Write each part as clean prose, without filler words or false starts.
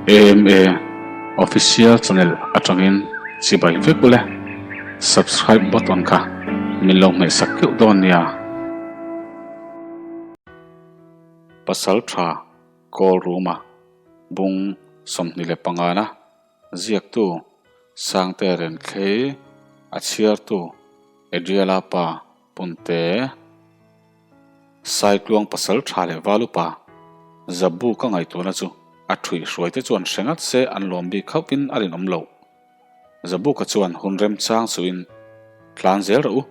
AMA Official Channel atangin chibai vek ule. Subscribe button kha min lo hmehsak keuh dawn nia. Pasal tha Call room-a bung 25 na ziaktu Sangte Renthlei a chhiartu Adriela pa Punte Saitluang pasal tha leh val upa Zabu ka ngaihtuahna chu a thuih hruai te chuan hre ngat se an lawm bik khauhin a rinawm loh. Zabuka chuan hun remchang chuhin tlan zel rawh u,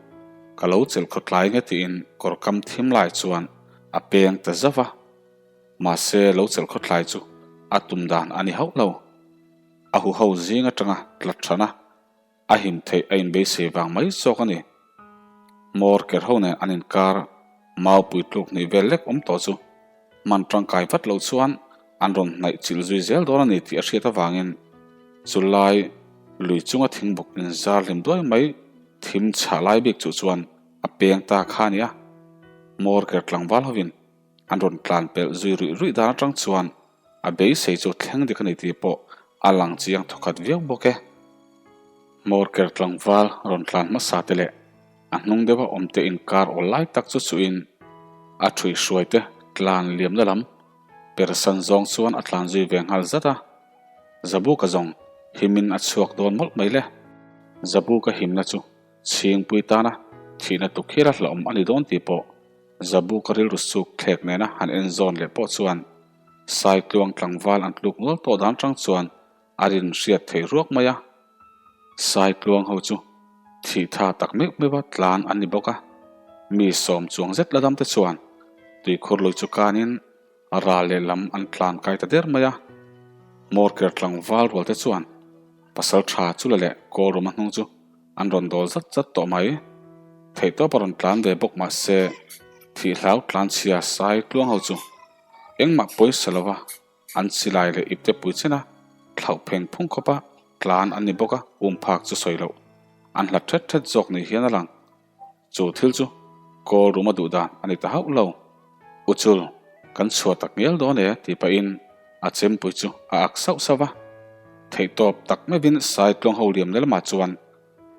ka lo chelh khaw tlai nge tiin kawr kam thim lai chuan a peng ta zauh a. Mahse lo chelh khaw tlai chu a tum dan a ni hauh lo. A huho zing atanga tlat than a. A him theih a inbeisei vang mai zawk a ni. Hmawr ker ho nen an inkar maupui tluk hnih vel lek awm tawh chu hman tangkai vat loh chuan an rawn hnaih chilh zui zel dawn a ni tih a hriat avangin chulai lui chunga thingbuk inzar hlim duai mai thim chhah lai bik chuh chuan a peng ta kha a ni a. Hmawr ker tlangval hovin an rawn tlan pelh zui ruih ruih dan atang chuan A beisei chu thleng dik a ni tih pawh a lang chiang thawkhat viau bawk e. Hmawr ker tlangval rawn tlan hmasa te leh a hnung deuha awm te inkar awl lai tak chu chuhin a ṭhui hruai te tlan liamna lam persan zawng chuan a tlan zui ve nghal zat a. Zabuka zawng himin a chhuak dawn mawlh mai le. Zabuka himna chu chhingpui tana thihna tukhial a hlauhawm a ni dawn tih pawh Zabuka rilru suk thlek nena han en zawn leh pawh chuan Saitluang tlangval an tluk nual tawh dan chang chuan a rin hriat thei ruak mai a. Saitluang ho chu thih tha tak meuh meuh a tlan an ni bawk a. Mi sawm chuang zet la dam te chuan tuikhur lui chu kanin ral leh lam an tlan kai ta der mai a. Hmawrker tlangval rual te chuan pasal tha chu la leh Kawlruma hnung chu an rawn dawl zat zat tawh mai. Theihtawp a rawn tlan ve bawk mahse thih hlau tlan chhia Saitluang ho chu Engmah pawisa lova an silai leh ipte pui chen a, thlauh pheng phung khawpa tlan an ni bawk a, um phak chu sawi loh. An hlat thet thet zawk ni hian a lang. Chu thil chu call room a duh dan a ni ta hauh lo. U chul, kan chhuah tak ngial dawn e tih pahin a chempui chu a ak sauh sauh a. Theihtawp tak meuhin Saitluang ho liam lamah chuan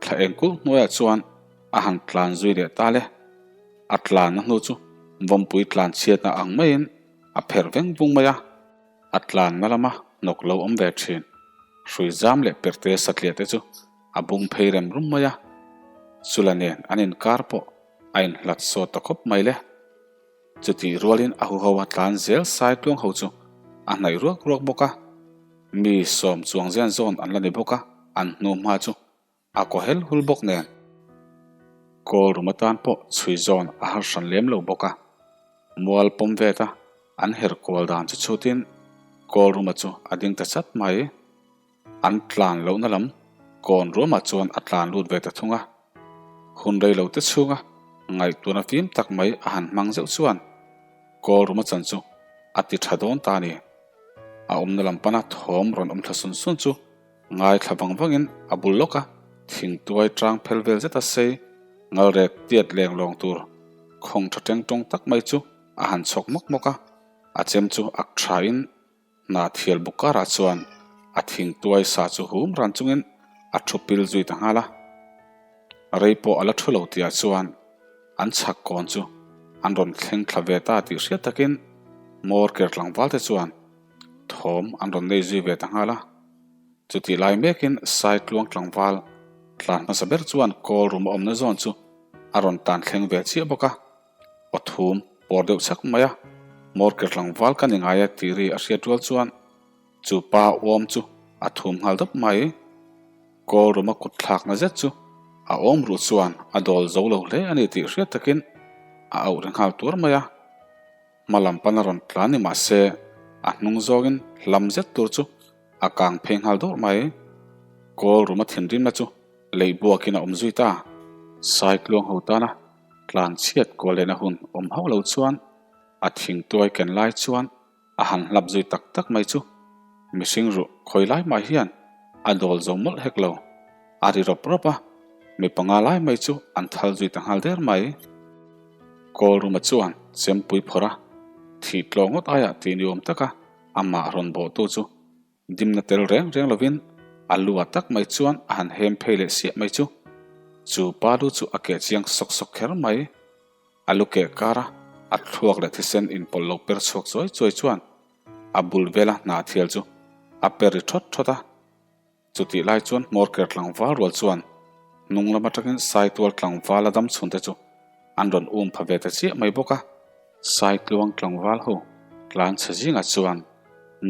thla eng kulh hnuaiah chuan a han tlan zui leh ta le. A tlanna hnu chu vawmpui tlan chhiatna ang maiin a pherh veng vung mai a, a tlanna lama hnawk lo awm ve thin. Hrui zam leh perte satliah te chu a bung phei rem rum mai a, chula nen an inkar pawh a inhlat sawt ta khawp mai le. Chutih rualin a huho a tlan zel sai tluang ho chu a hnaih ruak ruak bawk a, mi sawm chuang zen zawn an la ni bawk a, an hnu hma chu a kaw hel hul bawk nen. Call room atan pawh chhui zawn a har hran lem lo bawk a, mual pawm vet a an her kual dan chu chhutin call room a chu a ding ta chat mai. An tlan lohna lam kawn ruamah chuan a tlan lut ve ta thung a. Hun rei lo te chhunga ngaihtuahna fim tak mai a han hmang zeuh chuan call room a chan chu a ti tha dawn ta a ni. A awmna lam pana thawm rawn awm thla sun sun chu ngaithla vang vangin a bul lawk a, thingtuai tang phel vel zeta sei ngalrek tiat leng lawng tur khawng tha teng tawng tak mai chu a han chhawk mawk mawk a, a chem chu ak thain Hna thial buk karah chuan a thingtuai sa chu hum ran chungin a thu pil zui ta nghal a. Rei pawh a la thu lo tihah chuan an chhak kawn chu an rawn thleng thla ve ta tih hriat takin Mawr ker tlangval te chuan thawm an rawn nei zui ve ta nghal a. Chutih lai mekin Saitluang tlangval tlan hmasa ber chuan call room a awmna zawn chu a rawn tan thleng ve chiah bawk a. Aw thum pawr deuh chak mai a, Morker tlangval ka ni ngai e tih ri a hriat rual chuan chu pa awm chu a thum nghal dawp mai. Call room a kut thlakna zet chu a awm ruh chuan a dawl zo lo hle a ni tih hriat takin a auh ri nghal tuar mai a. Hma lam pan a rawn tlan ni mah se a hnung zawngin hlam zet tur chu a kang phei nghal dawrh mai. Call room a thinrimna chu leih buakin a awm zui ta. Saitluang ho tana Tlan chhiat kual lehna hun awm hauh lo chuan a thingtuai ken lai chuan a han hlap zui tak tak mai chu mihring ruh khawi lai mah hian a dawl zo mawlh hek lo. A ri rawp rawp a, mi panga lai mai chu an thal zui ta nghal der mai. Kawlruma chuan chempui phawrh a, thih tlawh ngawt aiah tih ni awm taka amah rawn bawhtu chu. Dimna tel reng reng lovin a lu ah tak mai chuan a han hem phei leh siah mai chu. Chu pa lu chu a keh chiang sawk sawk kher mai. A lu keh kara a thluak leh thisen inpawlh lo per chhuak chuai chuai chuan a bul vela hna thial chu a per ri thawt thawt a. Chutih lai chuan hmawrker tlangval rual chuan hnung lam atangin Saitual tlangval a dam chhunte chu an rawn um pha ve ta chiah mai bawk a. Saitluang tlangval ho tlan chhe zingah chuan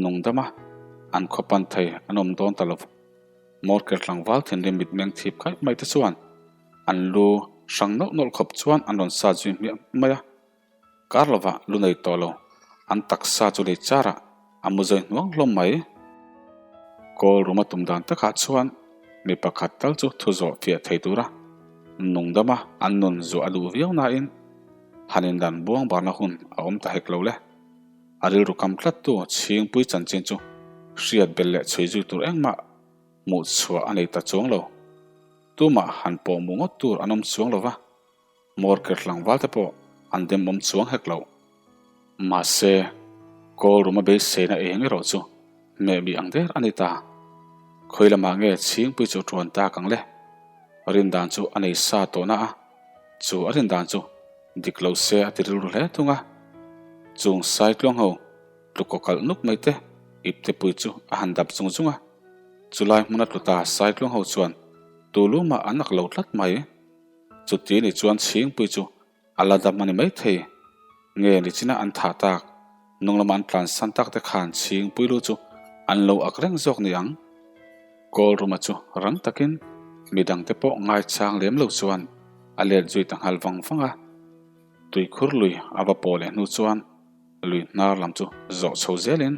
nungdama an khaw pan thei an awm dawn ta lo. Hmawrker tlangval thinrim mitmeng thip khaih mai te chuan an lu hrang nawlh nawlh khawp chuan an rawn sat zui hmiah mai a. Kar lovah lu nei tawh lo, an taksa chu lei charah a mu zawi hnuang hlawm mai. Kawl room a tum dan takah chuan mi pakhat tal chu thu zawh fiah thei tura nungdama an nun zuah a duh viau nain han indan buang barna hun a awm ta hek lo le. A rilru kam tlattu chhingpui chanchin chu hriat belh leh chhui zui tur engmah hmuh chhuah a nei ta chuang lo. Tumah han pawh mu ngawt tur an awm chuang lo va. Morker tlangval te pawh an demawm chuang hek lo. Mahse, kawl room a beiseina eng erawh chu hmehbih ang der a ni ta. Khawi lamah nge chhingpui chu ṭuan tak ang le? Rindan chu a nei sa tawh na a, chu a rindan chu dik lo se a ti rilru hle thung a. Chung saitluang ho tlukaw kalh nuk mai te iptepui chu a han dap zung zung a. Chulai hmuna tlu ta saitluang ho chuan tulumah an ak lo tlat mai. Chuti ni chuan chhingpui chu a la dam a ni maithei. Nge nichina an thah tak, hnung lama an tlansan tak te khan chhingpui lu chu an lo ak reng zawk ni ang. Kawl ruma chu rang takin midangte pawh ngaichang lem lo chuan a let zui ta nghal vang vang a. Tuikhur lui a va pawh leh hnu chuan lui hnar lam chu zawh chho zelin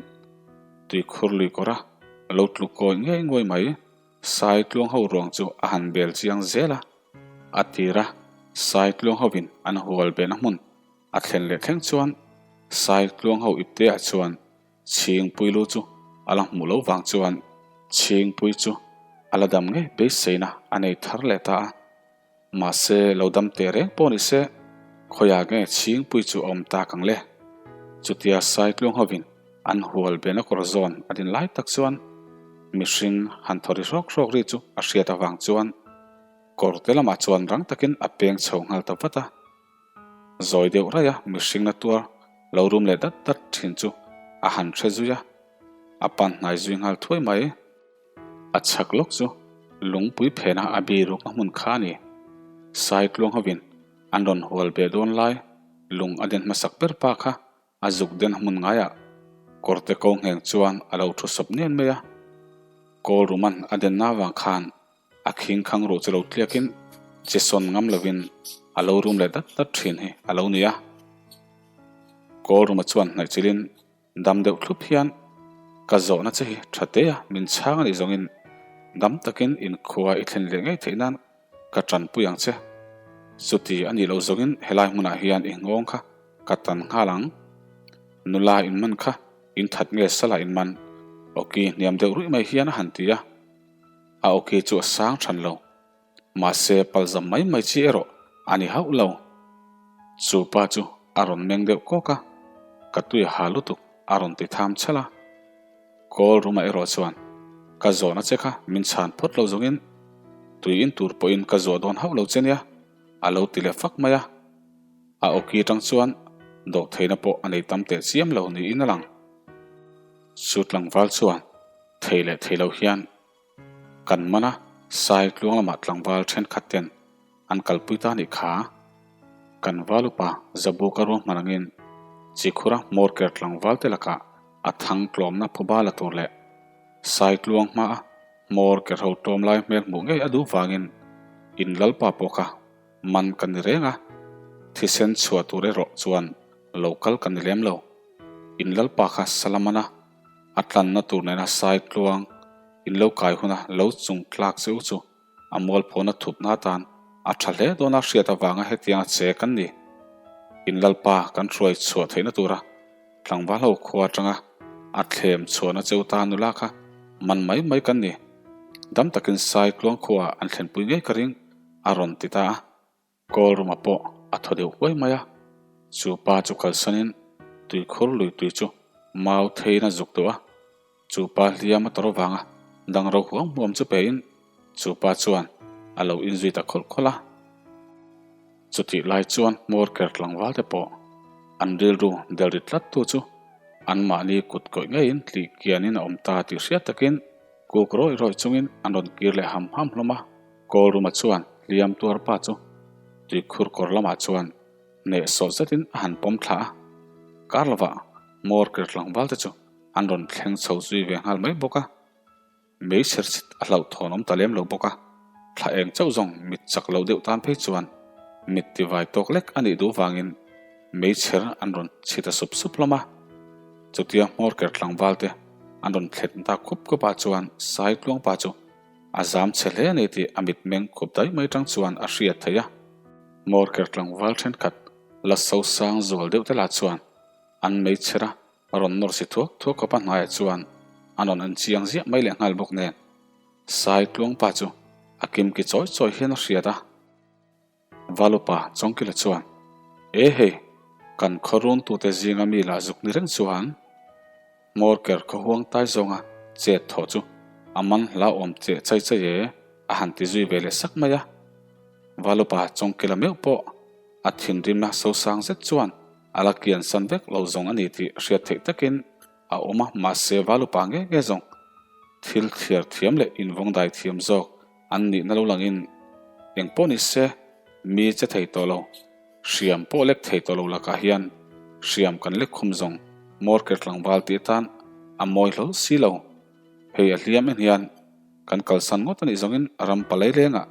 tuikhur lui kawra lo tlu kawi ngei nguai mai. Saitluang ho ruang chu a han bel chiang zel a, a tir a, Saitluang hovin an hual behna hmun a thlen leh thleng chuan Saitluang ho ipteah chuan Chhingpui lu chu a la hmuh lo vang chuan Chhingpui chu a la dam ngei beiseina a nei thar leh ta a. Mahse, lo dam teh reng pawh ni se, khawiah nge chhingpui chu a awm tak ang le? Chutia Saitluang hovin an hual bena kawr zawn a din lai tak chuan mihring han thaw ri hrawk hrawk ri chu a hriat avang chuan kawr te lamah chuan rang takin a peng chho nghal ta vat a. Zawi deuh raih a mihring na tuar lo rum leh dat dat thin chu a han hre zui a, a pan hnai zui nghal thuai mai. A chhak lawk chu lungpui phena a birukna hmun kha a ni. Saitluang hovin an rawn hual ve dawn lai lung a den hmasak ber pa kha a zuk den hmun ngaiah kawrte ko ngheng chuan a lo thu sawp nen mai a. Kawl ruman a denna avang khan a khing khang ruh chu lo tliakin che sawn ngam lovin a lo rum leh dat dat thin hi a lo ni a. Kawl ruma chuan hnaihchilhin Dam deuh thlup hian ka zawhna che hi tha te a, min chhang a nih zawngin dam takin inkhua i thlen leh ngei theih nan ka tanpui ang che. Chuti a nih loh zawngin helai hmunah hian i nghawng kha ka tan nghal ang. Nula in man kha in that nge sala in man? Awki hniam deuh ruih mai hian a han ti a, a awki chu a sang than lo. Mahse, palzam mai mai chi erawh a ni hauh lo. Chu pa chu a rawn meng deuh kawk a, ka tui a ha lutuk a rawn ti tham chhalh a. Kawl room-ah erawh chuan ka zawhna che kha min chhan phawt lo zawngin tui in tur pawhin ka zuah dawn hauh lo che nia a lo ti leh fak mai a. A awki atang chuan dawhtheihna pawh a nei tam teh chiam lo niin a lang. Chu tlangval chuan thei leh thei lo hian Kan man a, Sai tluang lamah tlangval thenkhat ten an kalpui ta nih kha. Kan val upa Zabuka ruahman angin Chikhura hmawrker tlangval te lakah a thang tlawmna phuba la tur leh Sai tluang hmaa hmawrker ho tlawm lai hmel hmuh ngei a duh vangin in lalpa pawh kha man kan ni reng a, thisen chhuah tur erawh chuan lo kal kan ni lem lo. In lalpa kha Salamana A tlanna tur nena sai tluang in lo kai huna lo chung tlak che u chu a mualphawna thupna atan a tha hle dawn a hriat avanga hetianga che kan ni. In Lalpa kan hruai chhuah theihna tura tlangval ho khua atanga a thlem chhuahna che u ta nula kha man mai mai kan ni. Dam takin sai tluang khuaah an thlenpui ngei ka ring a rawn ti ta a. Kawl ruma pawh a thaw deuh huai mai a, chu pa chu kalsanin tuikhur lui tui chu mau theiin a zuk duh a. Chu pa hliam a tawrh avanga dang ro huam huam chu pein chu pa chuan a lo inzui ta khawlh khawlh a. Chutih lai chuan hmawr ker tlangval te pawh an rilru del ri tlat tu chu anmahni kut kawih ngeiin tlih kianin a awm ta tih hriat takin kuk rawih rawih chungin an rawn kir leh ham ham hlawm a. Kawlruma chuan hliam tuar pa chu tuikhur kawr lamah chuan hnehsawh zetin a han pawm thla a, kar lovah hmawr ker tlangval te chu an rawn thleng chho zui ve nghal mai bawk a. Meichher chhit a hlauhthawn awm ta lem lo bawk a, thla eng chauh zawng mit chak lo deuh tan phei chuan mit tivai tawk lek a nih duh vangin meichher an rawn chhi ta sup sup hlawm a. Chutia hmawr ker tlangval te an rawn thlet ta khup khup ah chuan Saitluang pa chu a zam chhe hle a ni tih a mitmeng khup daih mai tang chuan a hriat theih a. Hmawr ker tlangval thenkhat la sosang zual deuh te lah chuan an meichher a A rawn nawr si thuak thuak khawp a hnaiah chuan a rawn en chiang ziah mai leh nghal bawk nen Sai Tluangpa chu a kimki chawi chawi hian a hriat a. Valupa Chawngkila chuan, E hei, kan khaw runtute zinga mi lah zuk ni reng chuan hmawr ker khaw huang tai zawnga chet thawh chu a man hla awm cheh chai chai e a han ti zui ve leh sak mai a. Valupa Chawngkila meuh pawh a thinrimna sosang zet chuan A la kian san vek lo zawng a ni tih hriat theih takin a awm a, mahse Valupa nge nge zawng thil thliar thiam leh invawng dai thiam zawk an nihna lo langin eng pawh ni se mi che thei tawh lo, hriam pawh lek thei tawh lo lakah hian hriam kan lek khum zawng Morker tlangval tih atan a mawi hlawl si lo. Hei a hliam en hian kan kalsan ngawt a nih zawngin ram palai lengah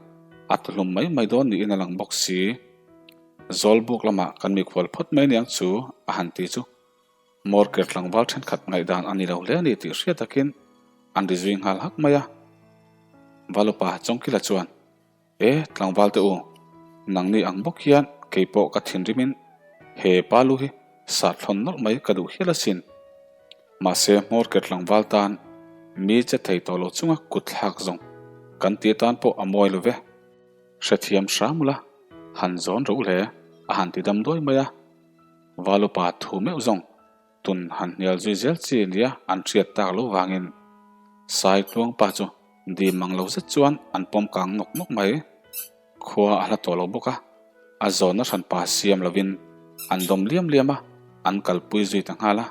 a tuhlum mai mai dawn niin a lang bawk si. Zawlbuk lamah kan mikhual phawt mai niang chu a han ti chu Morker tlangval thenkhat ngaihdan a ni lo hle a ni tih hriat takin an ri zui nghal hak mai a. Valupa Chawngkila chuan, E tlangval te u, nangni ang bawk hian kei pawh ka thinrimin he pa lu hi sathlawn nawlh mai ka duh hial asin. Mahse Morker tlangval tan mi che thei tawh lo chunga kut thlak zawng kan ti atan pawh a mawi lo ve. Hrethiam hram ula, han zawn rawh u hle, a han ti dam duai mai a. Valupa thu meuh zawng tun han hnial zui zel chi nia an hriat tak lo vangin Saitluang pa chu dim mang lo zet chuan an pawm kang nawk nawk mai. Khua a hla tawh lo bawk a, a zawnna hranpa siam lovin an dawm liam liam a, an kalpui zui ta nghal a.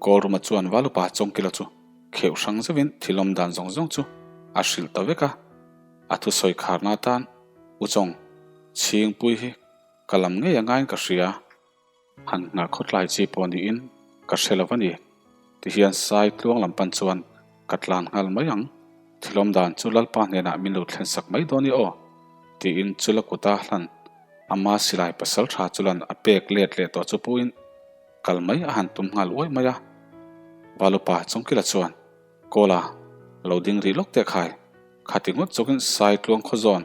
Kawlruma chuan Valupa Chawngkila chu kheuh hrang zeuhin thil awm dan zawng zawng chu a hrilh ta vek a. A thusawi kharna atan U Chawng, Chhingpui hi ka lam ngei a ngaiin ka hria. Han nghah khawtlai chi pawh niin ka hre lo a ni. Tihian Sai tluang lam pan chuan ka tlan nghal mai ang. Thilawm dan chu Lalpa hnenah min lo thlen sak mai dawn i aw, tiin Chula kuta hlan ama silai pasal tha chulan a pek let leh tawh chu puhin kal mai a han tum nghal uai mai a. Valupa Chawngkila chuan Kawla, lo ding rih lawk teh khai. Khati ngawt zawkin Saitluang khaw zawn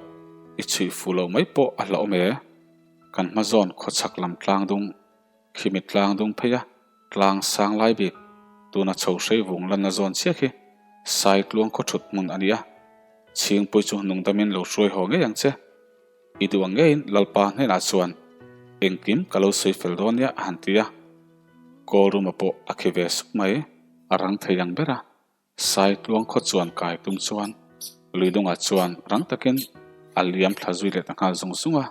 i chhuih fuh loh mai pawh a hlauhawm e. Kan hma zawn khawchhak lam tlang dung, khimi tlang dung phei a, tlang sang lai bik, tuna chho hrei vung lanna zawn chiah khi Saitluang khaw thut hmun a ni a. Chhingpui chu nungdamin lo hruai haw ngei ang che. I duh ang ngeiin Lalpa hnenah chuan engkim ka lo sawi fel dawn nia a han ti a. Kawlruma pawh a khi ve sup mai. A rang thei ang ber a, Saitluang khaw chuan kai tum chuan Luidungah chuan rang takin a liam thla zui leh ta nghal zung zung a.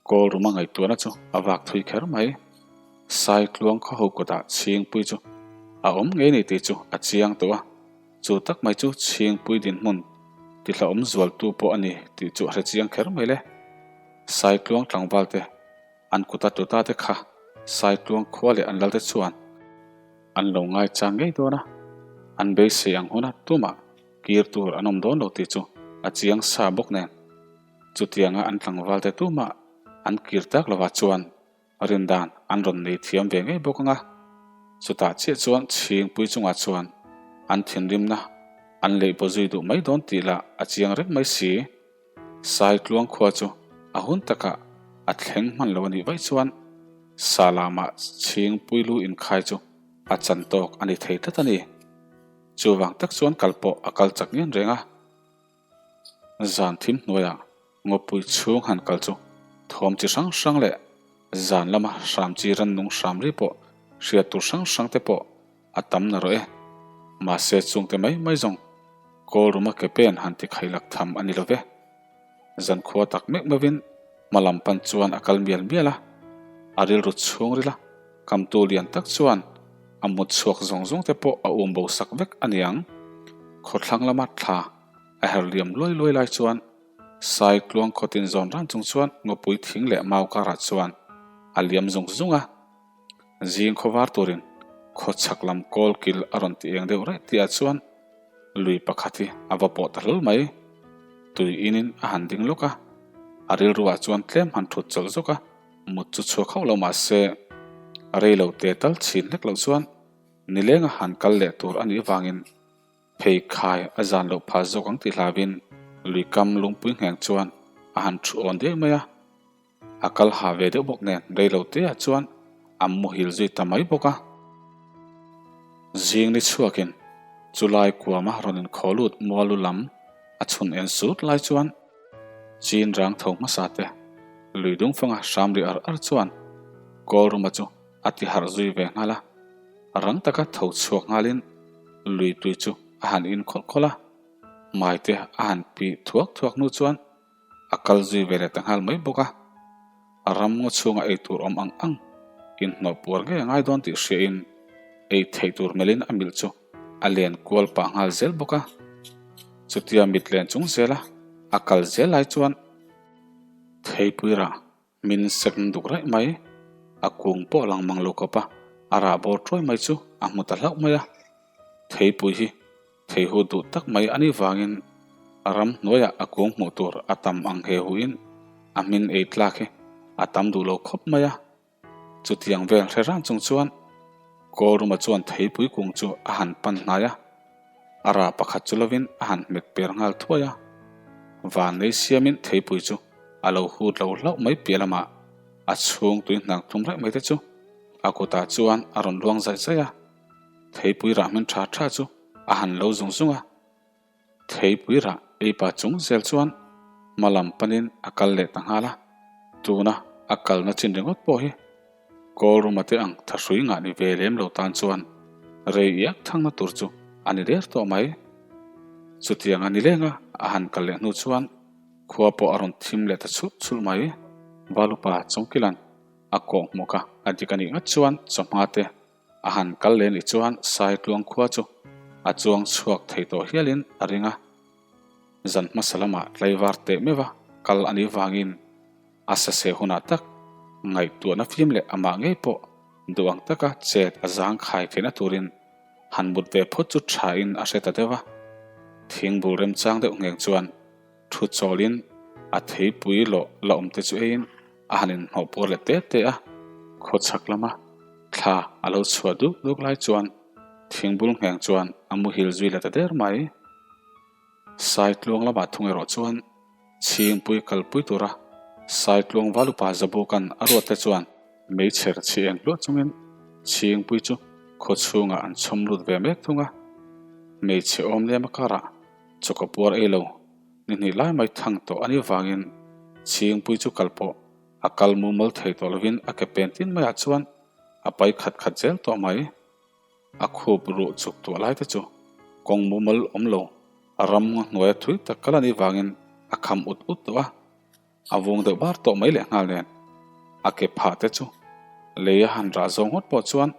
Kawlruma ngaihtuahna chu a vak thui kher mai. Saitluang khaw ho kutah Chhingpui chu a awm ngei ni tih chu a chiang tawh a, chu tak mai chu Chhingpui dinhmun tihlawm zualtu pawh a ni tih chu a hre chiang kher mai le. Saitluang tlangval te an kuta tuta te kha Saitluang khua leh an lalte chuan An lo ngaichang ngei dawn a, an beisei ang huna tumah kir tur an awm dawn lo tih chu a chiang sa bawk nen. Chutianga an tlangvalte tumah an kir tak lovah chuan rindan an rawn nei thiam ve ngei bawk ang a. Chutah chiah chuan chhingpui chungah chuan an thinrimna an leihbaw zui duh mai dawn tih lah a chiang reng mai si. Saitluang khua chu a hun takah a thleng hman lo a nih vaih chuan Salamah chhingpui lu inkhai chu a chan tawk a ni thei tlat a ni. Chuvang tak chuan kal pawh a kal chak ngen reng a. Zan thim hnuaiah ngawpui chhung han kal chu thawm chi hrang hrang leh zan lama hram chi rannung hram ri pawh hriat tur hrang hrang te pawh a tam na rawh e. Mahse chungte mai mai zawng Kawlruma ke pen han ti khailak tham a ni lo ve. Zankhua tak meuh meuhin hma lam pan chuan a kal mial mial a, a rilru chhung ril a, kamtu lian tak chuan a mut chhuak zawng zawng te pawh a um bo sak vek a niang. Khawthlang lama thla a her liam luai luai lai chuan Saitluang khawtin zawn ran chung chuan ngawpui thing leh mau karah chuan a liam zung zung a. Zing khawvar turin khawchhak lam kawl kil a rawn ti eng deuh raih tihah chuan lui pakhat hi a va pawh ta hlawl mai. Tui inin a han ding lawk a, a rilruah chuan tlem han thut chawlh zawk a, mut chu chhuak hauh lo mah se rei lo te tal chhin hlek loh chuan nilenga han kal leh tur a nih vangin phei khai a zan loh phah zawk ang tih hlauhin lui kam lungpui ngheng chuan a han thu awn diai mai a. A kal ha ve deuh bawk nen rei lo te ah chuan a muhil zui ta mai bawk a. Zing ni chhuakin chulai kuama rawn inkhaw lut mualu lam a chhun en sut lai chuan chin rang tho hmasa te lui dung fanga hram ri ar ar chuan Kawlruma chu a ti harh zui ve nghal a. Rang taka tho chhuak nghalin lui tui chu a han in khawlh khawlh a, hmai te a han pih thuak thuak hnu chuan A kal zui ve leh ta nghal mai bawk a, a ram ngaw chhunga ei tur awm ang ang inhnawh puar ngei a ngai dawn tih hriain ei theih tur melhin a milh chu a len kual pah nghal zel bawk a. Chutia mit len chung zela a kal zel lai chuan theipui rah Min sek duk raih mai. A kung pawh lang mang lo kawp a, a rah bawr tuai mai chu a hmu ta hlauh mai a. Theipui hi thei hu duh tak mai a nih vangin ram hnuaiah a kung hmuh tur a tam ang he huin a hmin ei tlak hi a tam duh lo khawp mai a. Chutiang vel hre ran chung chuan Kawlruma chuan theipui kung chu a han pan hnai a. A rah pakhat chu lovin a han hmet per nghal thuai a, van nei siamin theipui chu a lo hut lo hlauh mai piah lamah a chhung tui hnang tlum raih mai te chu a kutah chuan a rawn luang zaih zaih a, theipui rah hmin tha tha chu a han lo zung zung a. Theipui rah ei pa chung zel chuan hma lam panin a kal leh ta nghal a, tuna a kalna chin ringawt pawh hi Kawlruma te ang thahrui ngah ni ve lem lo tan chuan rei iak thangna tur chu a ni der tawh mai. Chutiang a ni leng a, a han kal leh hnu chuan khua pawh a rawn thim leh ta chhulh chhulh mai. Valupa Chawngkila'n a kawh hmuh kha a dik a nih ngat chuan chawhma te A han kal leh nih chuan Saitluang khua chu a chuang chhuak thei tawh hialin a ring a. Zan hmasa lamah tlaivar teh meuh a kal a nih vangin a saseh hunah tak ngaihtuahna fim leh amah ngei pawh duh ang taka chet a zang khai theihna turin han mut ve phawt chu thain a hre ta deuh a. Thingbul remchang deuh ngheng chuan Thu chawlin a theipui lawh la awm te chu eiin a han inhnawh puar leh te te a, khawchhak lama thla a lo chhuah duk duk lai chuan thingbul ngheng chuan a muhil zui leh ta der mai. Saitluang lamah thung erawh chuan chhingpui kalpui tura Saitluang valupa Zabuka'n a ruat te chuan meichher chhi eng hluah chungin chhingpui chu khawchhungah an chhawm lut ve mek thung a, hmeichhe awm lem a karah Chawka puar ei lo, ni hnih lai mai thang tawh a nih vangin Chhingpui chu kal pawh a kal mumal thei tawh lovin a ke pen tin maiah chuan a pai khat khat zel tawh mai. A khup ruh chuk tuah lai te chu kawng mumal awm lo, a ram hnuaia thui tak kal a nih vangin a kham ut ut tawh a. A vung deuh bar tawh mai leh nghal nen a ke phah te chu lei a han rah zawng ngawt pawh chuan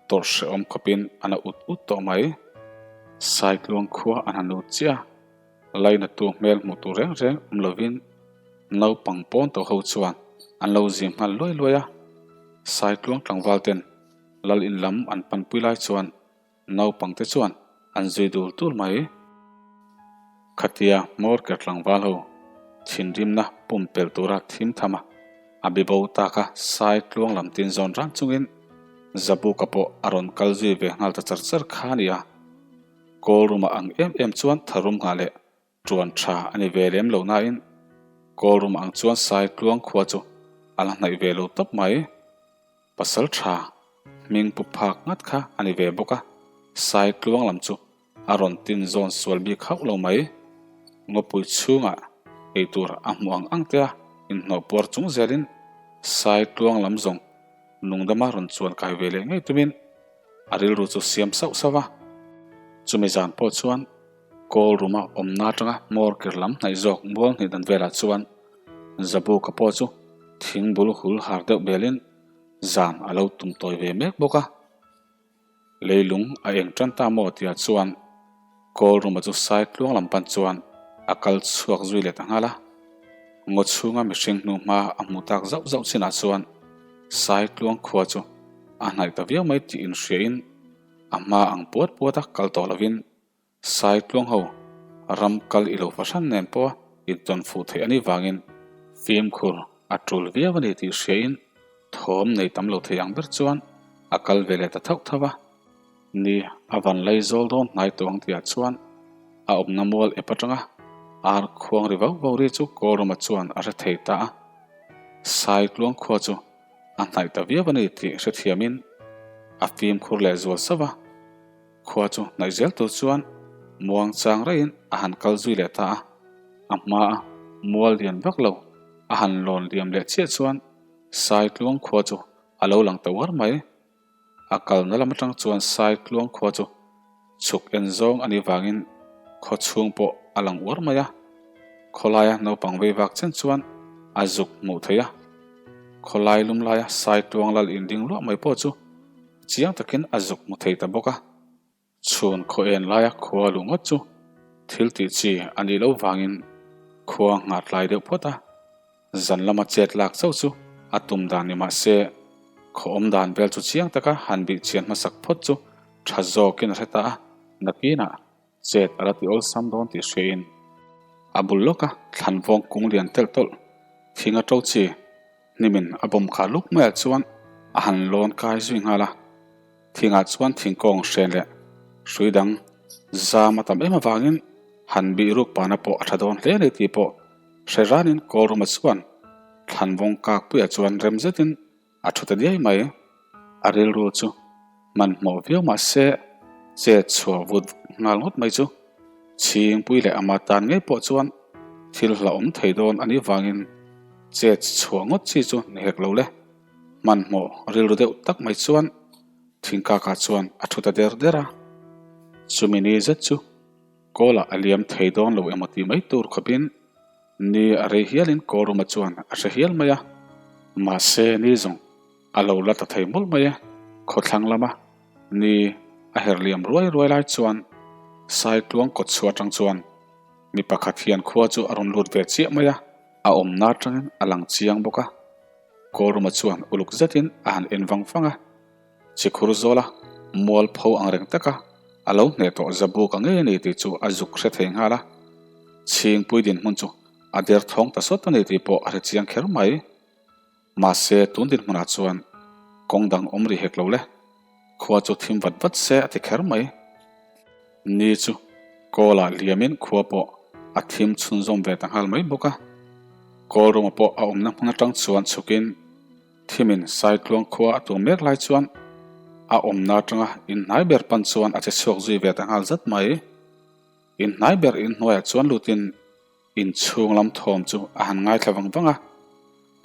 tawrh hrehawm khawpin a na ut ut tawh mai. Saitluang khua an han lut chiah a, lainatu hmel hmuh tur reng reng awm lovin naupang pawn tawh ho chuan an lo zing nghal luai luai a. Saitluang tlangval ten lal in lam an panpui lai chuan Naupang te chuan an zui dul dul mai. Khatia hmawr ker tlangval ho thinrimna pumpelh tura thim tham a, a bi bo tak a sai tluang lam tin zawn ran chungin Zabuka pawh a rawn kal zui ve nghal ta char char kha a ni a. Kawl room-ah ang em em chuan tharum nghah leh Ṭuan ṭha a ni ve lem lo nain Kawl room ang chuan sai tluang khua chu a la hnaih ve lo tawp mai. Pasal ṭha hming pu phak ngat kha a ni ve bawk a, sai tluang lam chu a rawn tin zawn sual bik hauh lo mai. Ngawpui chhungah eitur a hmuh ang ang te a inhnawh puar chung zelin sai tluang lam zawng nungdama rawn chuan kai ve leh ngei tumin a rilru chu siam sauh sauh a. Chumi zan pawh chuan Kawl ruma awmna atanga hmawr kir lam hnaih zawk mual hnih dan velah chuan Zabuka pawh chu thing bul hul har deuh belin zan a lo tum tawi ve mek bawk a. Leilung a eng tan ta maw tia chuan Kawl ruma chu sai tluang lam pan chuan a kal chhuak zui leh ta nghal a. Ngaw chhunga mihring hnu hma a hmuh tak zauh zauh chinah chuan sai tluang khua chu a hnaih ta viau mai tih inhriain a hma ang puat puat a kal tawh lovin Sai tluang ho ram kal i lo fahran nen pawha intawn fuh theih a nih vangin fimkhur a tul viau a ni tih hriain thawm nei tam lo thei ang ber chuan a kal ve leh ta thauh thauh a. Ni a van lei zawl dawn hnai tawh ang tihah chuan a awmna mual ep atanga ar khuang ri vau vau ri chu Kawlruma chuan a hre thei ta a. Sai tluang khua chu a hnaih ta viau a ni tih hrethiamin a fimkhur leh zual sauh a. Khua chu hnaih zel tur chuan muang chang raihin a han kal zui leh ta a, a hmaa mual lian vak lo a han lawn liam leh chiah chuan Saitluang khua chu a lo lang ta uar mai. A kalna lam atang chuan Saitluang khua chu chhuk en zawng a nih vangin khaw chhung pawh a lang uar mai a, khawlaia naupang vei vak chen chuan a zuk hmuh theih a, khawlai lum laia Saitluang lal inding luah mai pawh chu Chiang takin a zuk hmu thei ta bawk a, chhun khaw en laia khua luh ngawt chu thil tih chi a nih loh vangin khua nghah tlai deuh phawt a, zan lama chet lak chauh chu a tum dan ni mah se khaw awm dan vel chu chiang taka han bih chian hmasak phawt chu tha zawkin a hre ta a, nakinah Chet a la ti awlsam dawn tih hriain a bul lawka thlanvawng kung lian telh tawlh thing a to chi hnimin a bawm khah luk maiah chuan a han lawn kai zui nghal a. Thingah chuan thingkawng hren leh hrui dang zam a tam em avangin han bih ruk pana pawh a tha dawn hle a ni tih pawh hre ranin Kawlruma chuan thlanvawng kak puiah chuan rem zetin A thu ta diai mai. A rilru chu hmanhmawh viau mah se chet chhuah vut nghal ngawt mai chu Chhingpui leh ama tan ngei pawh chuan thil hlauhawm thei dawn a nih vangin chet chhuah ngawt chi chu ni hek lo le. Hmanhmawh rilru deuh tak mai chuan thingkakah chuan a thu ta der der a. Chumi ni zet chu kawlah a liam thei dawn lo emaw tih mai tur khawpin Ni a rei hialin Kawlruma chuan a hre hial mai a, mahse ni zawng a lo la ta thei mawlh mai e. Khawthlang lama ni a her liam ruai ruai lai chuan Saitluang kawt chhuah atang chuan mi pakhat hian khua chu a rawn lut ve chiah mai a, a awmna atangin a lang chiang bawk a. Kawlruma chuan uluk zetin a han en vang vang a. Chikhur zawla mualpho ang reng taka a lo hneh tawh Zabuka ngei a ni tih chu a zuk hre thei nghal a. Chhingpui dinhmun chu a derthawng ta sawt a ni tih pawh a hre chiang kher mai. Mahse tun dinhmunah chuan kawng dang awm ri hek lo le. Khua chu thim vat vat se a ti kher mai. Ni chu Kawlah liamin khua pawh a thim chhunzawm ve ta nghal mai bawk a. Kawlruma pawh a awmna hmun atang chuan chhukin Thimin Saitluang khua a tur mek lai chuan a awmna atanga inhnai ber pan chuan a che chhuak zui ve ta nghal zat mai. Inhnai ber inhnuaiah chuan lutin inchhung lam thawm chu a han ngaithla vang vang a,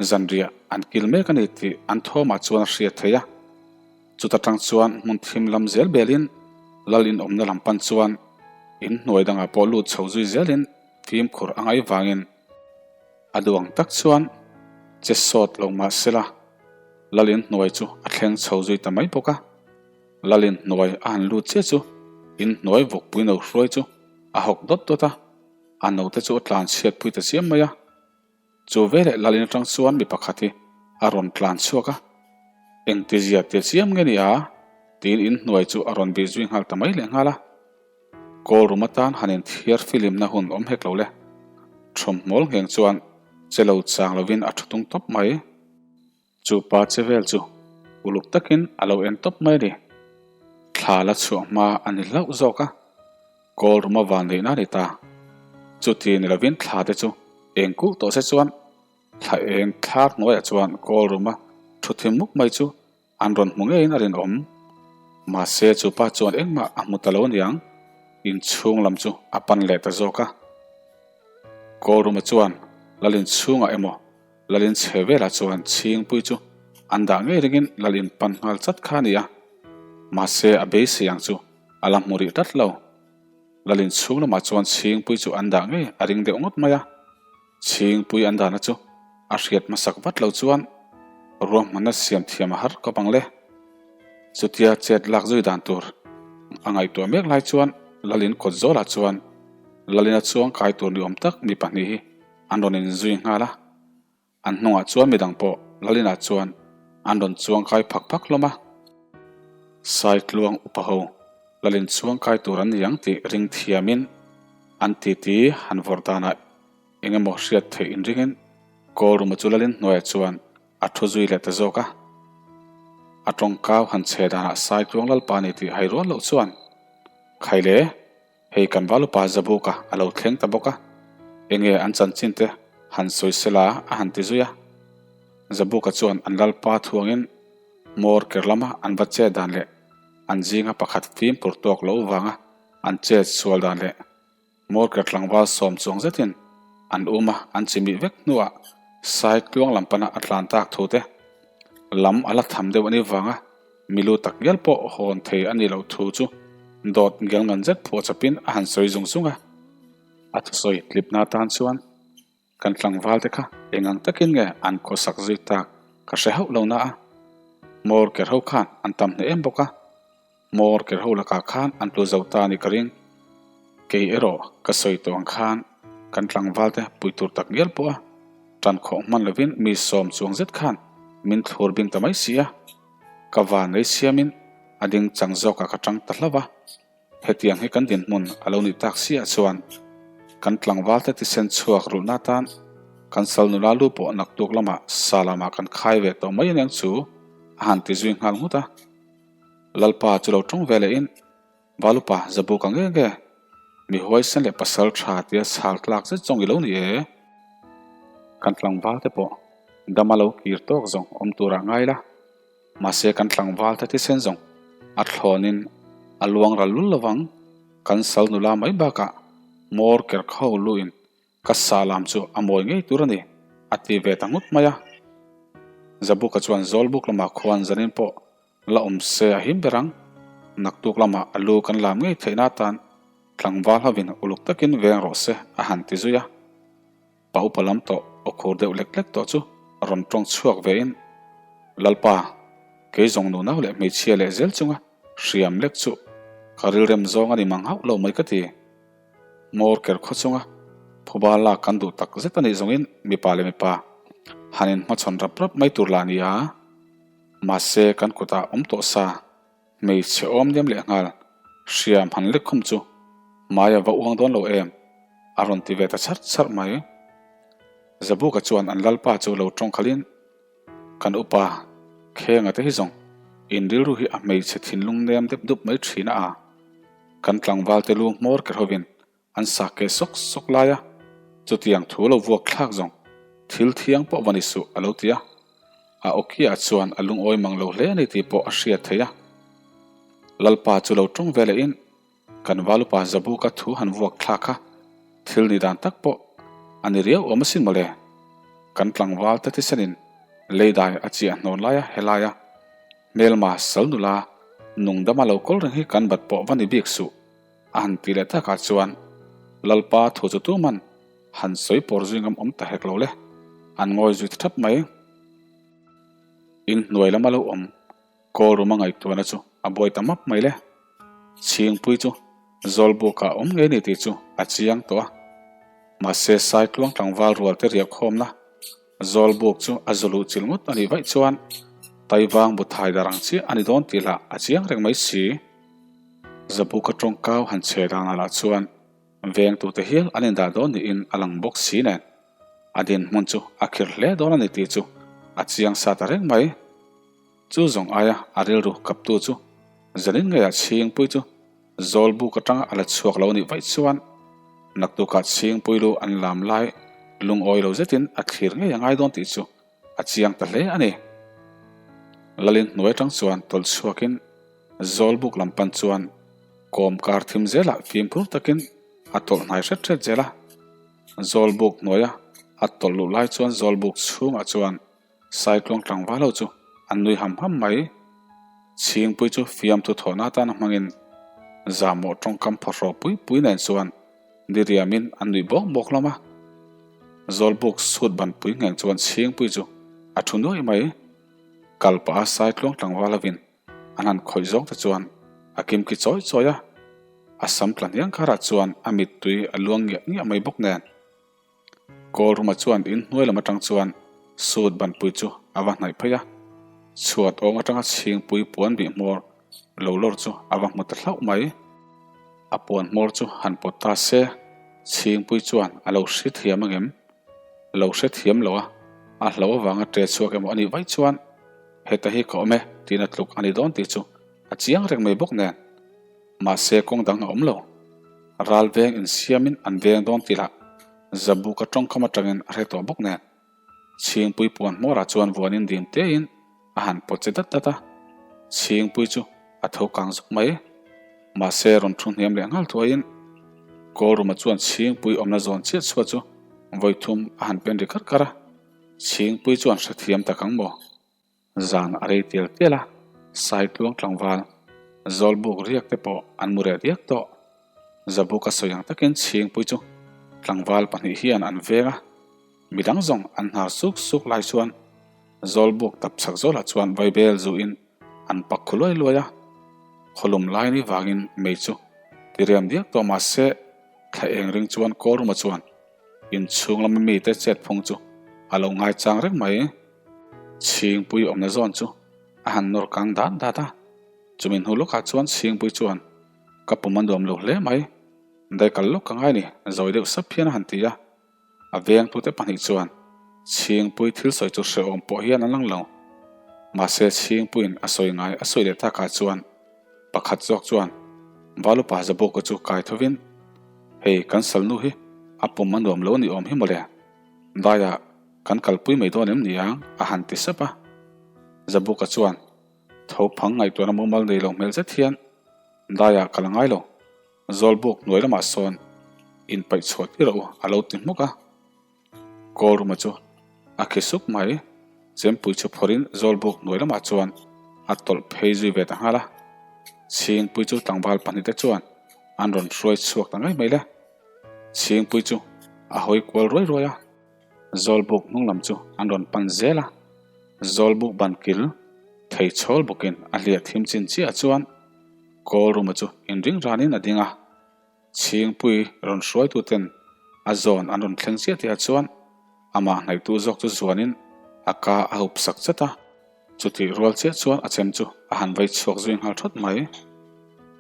zanriah an kil mek a ni tih an thawmah chuan a hriat theih a. Chuta tang chuan hmun thim lam zel belin lal inawmna lam pan chuan inhnuai dangah pawh lut chho zui zelin fimkhur a ngaih vangin A duh ang tak chuan che sawt lo mah sela, Lalin hnuai chu a thleng chho zui ta mai bawk a. Lalin hnuai a han lut chiah chu in hnuai vawkpui no hruai chu a hawk dawt dawt a, a note chu a tlan chhiat pui ta chiam mai a. Chu veleh Lalin atang chuan mi pakhat hi a rawn tlan chhuak a, Engtizia tia chiam nge ni a? tiin in hnuai chu a rawn bih zui nghal ta mai leh nghal a. Kawlrum atan han inthiar filimna hun awm hek lo le. Thawmhnawl ngheng chuan che lo chang lovin a thu tung tawp mai. Chu pa che vel chu uluk takin a lo en tawp mai a ni. Thla la chhuah hma a ni hlauh zawk a, Kawlruma van neihna a ni ta. Chuti ni lovin thla te chu eng kulh tawh se chuan thla eng thlar hnuaiah chuan Kawlruma thu thim muk mai chu An rawn hmu ngeiin a rinawm. Mahse chu pa chuan engmah a hmu ta lo aniang, inchhung lam chu a pan leh ta zawk a. Kawlruma chuan Lalin chhungah emaw Lalin chhe velah chuan chhingpui chu an dah ngei ringin Lalin pan nghal chat kha a ni a. Mahse a beisei ang chu a la hmu rih tlat lo. Lalin chhung lamah chuan Chhingpui chu an dah ngei a ring deuh ngawt mai a. Chhingpui an dahna chu a hriat hmasak vat lo chuan ruahmanna siam thiam a har kawp ang le. Chutia chet lak zui dan tur a ngaihtuah mek lai chuan Lalin kawt zawlah chuan Lalina chuang kai tur ni awm tak mi pahnih hi an rawn inzui nghal a. An hnungah chuan midang pawh Lalina chuan an rawn chuang kai phak phak hlawm a. Saitluang upa ho Lalin chuang kai tur an ni ang tih ring thiamin an titi han vawrh danah eng emaw hriat theih inringin Kawlruma chu Lalin hnuaiah chuan a thu zui leh ta zawk a. A tawngkau han chhe danah Saitluang Lalpa ni tih hai rual loh chuan Khaile! Hei kan valupa Zabuka a lo thleng ta bawk a, enge an chanchin te han sawi sela a han ti zui a. Zabuka chuan an lalpa thuangin hmawr ker lama an va chet dan leh an zinga pakhat fimkhur tawk lo vanga an chet sual dan leh hmawr ker tlangval sawm chuang zetin an um a an chimih vek hnuah sai tluang lam pana a tlan tak thu te lam a la tham deuh a nih vanga Milu tak ngial pawh hawn thei a nih loh thu chu dawt ngial ngan zet phuah chapin a han sawi zung zung a. A thusawi tlipna atan chuan kan tlangval te kha eng ang takin nge an khawsak zui tak ka hre hauh lo na a. Hmawr ker ho khan an tam hneh em bawk a. Hmawr ker ho lakah khan an tlu zo ta a nih ka ring. Kei erawh ka sawi tawh ang khan kan tlangval te pui tur tak ngial pawh a tan khawh hman lovin mi sawm chuang zet khan min thlur bing ta mai si a. Ka van lei siamin a ding chang zawkah ka tang ta hlauh a, hetiang hi kan dinhmun a lo nih tak siah chuan kan tlangval te tisen chhuak rulhna atan kan sal nula lu pawh naktuk lamah sa lamah kan khai ve tawh mai aniang chu a han ti zui nghal nghut a. Lalpa chu lo tawng ve lehin Valupa Zabuka nge nge mi huaisen leh pasal tha tia chhal tlak zet zawng i lo ni e. Kan tlangval te pawh dama lo kir tawk zawng awm turah ngai la, mahse kan tlangval te thisen zawng a thlawnin a luang ral lul lovang, kan sal nula mai bakah hmawr ker kho luin ka sa lam chu a mawi ngei tur a ni, a ti ve ta nghut mai a. Zabuka chuan Zawlbuk lamah khuan zanin pawh La awm se a him ber ang. Naktuk lamah a lu kan lam ngei theihna atan tlangval hovin uluk takin veng rawh se a han ti zui a. Pa upa lam tawh aw khur deuh lek lek tawh chu rawn tawng chhuak vein, Lalpa, kei zawng nunau leh hmeichhia leh zel chunga hriam lek chu ka rilrem zawng a ni mang hauh lo mai ka ti. Hmawr ker khaw chunga phuba lak kan duh tak zet a nih zawngin mipa leh mipa han inhmachhawn rap rap mai tur lah a ni a. Mahse, kan kutah awm tawh sa, hmeichhe awm diam leh nghal, hriam han lek khum chu hmai a va uang dawn lo em? a rawn ti ve ta chharh chharh mai. Zabuka chuan an lalpa chu lo tawng khalhin, Kan upa Khenga te hi zawng in rilru hi a hmeichhe thinlung nem dep dup mai thin a a, kan tlangval te lu hmawr ker hovin An sa ke sawk sawk lai a, chutiang thu lo vuak thlak zawng thil thiang pawh va ni suh a lo ti a. A awkiah chuan a lungawi mang lo hle a ni tih pawh a hriat theih a. Lalpa chu lo tawng ve lehin kan Valupa Zabuka thu han vuak thlak kha thil ni dan tak pawh a ni riau awm asin mawle. Kan tlangval te thisenin leidai a chiah hnawn lai a helai a hmelma sal nula nungdama lo kawl reng hi kan bat pawh va ni bik suh. A han ti leh takah chuan Lalpa thu chu tuman han sawi pawr zui ngam awm ta hek lo le, an ngawi zui ta thap mai. In hnuai lama lo awm kawl ruma ngaihtuahna chu a buai ta map mai le. Chhingpui chu Zawlbukah awm ngei ni tih chu a chiang tawh a, mahse Saitluang tlangval rual te riahkhawmna Zawlbuk chu a zuluh chil ngawt a nih vaih chuan Taivang bu thai dar ang chiah a ni dawn tih lah a chiang reng mai si. Zabuka tawngkau han chhe danah lah chuan vengtute hial an indah dawn niin a lang bawk si nen a dinhmun chu a khirh hle dawn a ni tih chu a chiang sa ta reng mai. Chu zawng aia a rilru kaptu chu zanin ngeiah chhingpui chu Zawlbuk atanga a la chhuak lo nih vaih chuan naktukah chhingpui lu an lam lai lungawi lo zetin a thlir ngei a ngai dawn tih chu a chiang ta hle a ni. Lalin hnuai atang chuan tawlh chhuakin Zawlbuk lam pan chuan kawm kar thim zelah fimkhur takin a tawlh hnai hret hret zel a. Zawlbuk hnuaia a tawlh luh lai chuan Zawlbuk chhungah chuan Saitluang tlangval ho chu an nui ham ham mai. Chhingpui chu fiamthu thawhna atana hmangin. Zahmawh tawngkam phawhraw pui pui nen chuan diriamin an nuih bawk bawk hlawm a. Zawlbuk chhut ban pui ngheng chuan Chhingpui chu a thu nuaih mai. Kal pah a sai tluang tlangval lovin an han khawih zawng te chuan a kimki chawi chawi a. A sam tla hniang kharah chuan a mittui a luang ngiah ngiah mai bawk nen. Kawlruma chuan in hnuai lam atang chuan suit banpui chu a va hnaih phei a, chhuat awng atanga chhingpui puan bih hmawr lo lawr chu a va hmu ta hlauh mai. A puan hmawr chu han pawt ta se, chhingpui chuan a lo hre thiam angem? Lo hre thiam lo a, a hlo avanga ṭe chhuak emaw a nih vaih chuan heta hi ka awm e tiin a tluk a ni dawn tih chu a chiang reng mai bawk nen. Mahse kawng dang a awm lo. Ral veng insiamin an veng dawn tih lah Zabuka tawngkam atangin a hre tawh bawk nen. Chhingpui puan hmawrah chuan vuanin dim tein a han pawt che dat dat a. Chhingpui chu a tho kang zawk mai. Mahse rawn thu hniam leh nghal thuaiin Kawlruma chuan Chhingpui awmna zawn chiah chhuah chu vawi thum a han pen ri kar kar a. Chhingpui chuan hrethiam tak ang maw? Zan a rei tial tial a, Saitluang tlangval, Zawlbuk riak te pawh an mu reh diak tawh. Zabuka sawi ang takin Chhingpui chu tlangval pahnih hian an veng a, midang zawng an hnar suk suk lai chuan Zawlbuk tap chhak zawlah chuan vaibel zuin an pak khu luai luai a, khawlum lai ni vangin mei chu ti riam diak tawh mahse thla eng ring chuan Kawlruma chuan inchhung lama mite chet phung chu a lo ngaichang reng mai. Chhingpui awmna zawn chu a han nawr kang dat dat a, chumi hnu lawkah chuan Chhingpui chuan, Ka pum a nuam lo hle mai, daikal lawk ka ngai ni, zawi deuh sap hian a han ti a. A vengtute pahnih chuan Chhingpui thil sawi chu hrehawm pawh hian an lang lo. Mahse Chhingpuiin a sawi ngai a sawi leh takah chuan pakhat zawk chuan Valupa Zabuka chu kai thovin, Hei kan salnu hi a pum a nuam lo ni awm hi mawle, daiah Kan kalpui mai dawn em niang? a han ti sap a. Zabuka chuan tho phang ngaihtuahna mumal nei lo hmel zet hian, Daiah ka la ngai lo, Zawlbuk hnuai lamah sawn inpaih chhuah tir rawh u a lo ti hmuk a. Kawlruma chu a khi suk mai, chempui chu phawrhin Zawlbuk hnuai lamah chuan a tawlh phei zui ve ta nghal a. Chhingpui chu tlangval pahnihte chuan an rawn hruai chhuak ta ngei mai le. Chhingpui chu a hawi kual ruai ruai a. Zawlbuk hnung lam chu an rawn pan zel a, Zawlbuk ban kil thei chhawl bawkin a hliah thim chin chiah chuan Kawlruma chu inring ranin a ding a, Chhingpui rawn hruaituten a zawn an rawn thleng chiah tihah chuan amah hnaihtu zawk chu zuanin a ka a hup sak chat a, chutih rual chiah chuan a chem chu a han vei chhuak zui nghal thawt mai.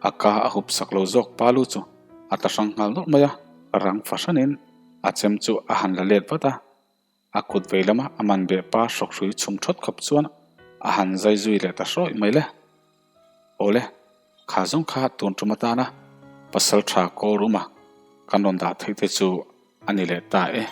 A ka a hup sak lo zawk pa lu chu a ta hrang nghal nawlh mai a, rang fahranin A chem chu a han la let vat a, a kut vei lama a man beh pa hrawk hrui chhum thawt khawp chuan a han zai zui leh ta hrawih mai le. Awle, kha zawng kha tun tum atana pasal tha kawl ruma kan rawn dah theih te chu a ni leh ta e.